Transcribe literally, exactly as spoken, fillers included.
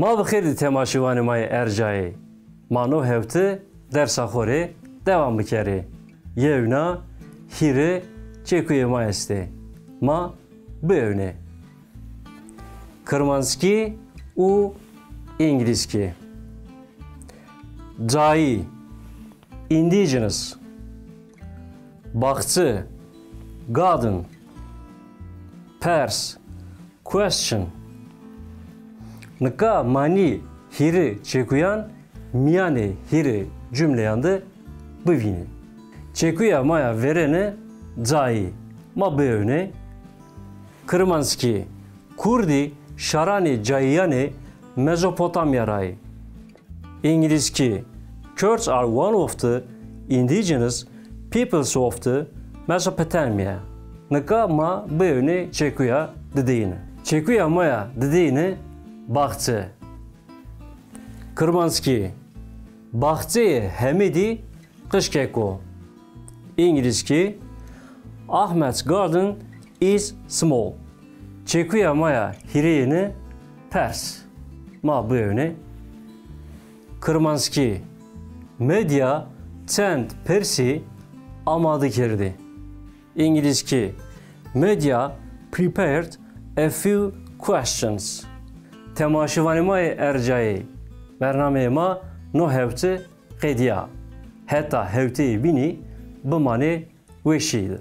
Ma bi xêr dî temaşevanê ma yê ercayê. Ma no hewti dersa xo rê dewam bikerê. Yewna hîrê çekuyê ma estê. Ma biewnê. Kirmanckî û îngilîzkî. Cayî, indigenous. Baxçe, garden. Pers, question. Nika ma nî hîrê çekuyan mîyanê hîrê cumleyan de bivînê. Çekuya ma ya verêne cayî. Ma biewnê. Kirmanckî, kurdî şaranê cayîyanê Mezopotamya ra yê. Îngilîzkî, Kurds are one of the indigenous peoples of the Mesopotamia. Nika ma biewnê çekuya dideyîne. Çekuya ma ya dideyîne baxçe. Kirmanckî, baxçeyê Hemîdî qijkek o. Îngilîzkî, Ahmed's garden is small. Çekuya ma ya hîrêyêne pers. Ma biewnê. Kirmanckî, medya çend persî amade kerdî. Îngilîzkî, media prepared a few questions. Temaşevanê ma yê ercayê, bernameyê ma no hewti qedîya. Heta hewteyê bînî bimanê weşî de.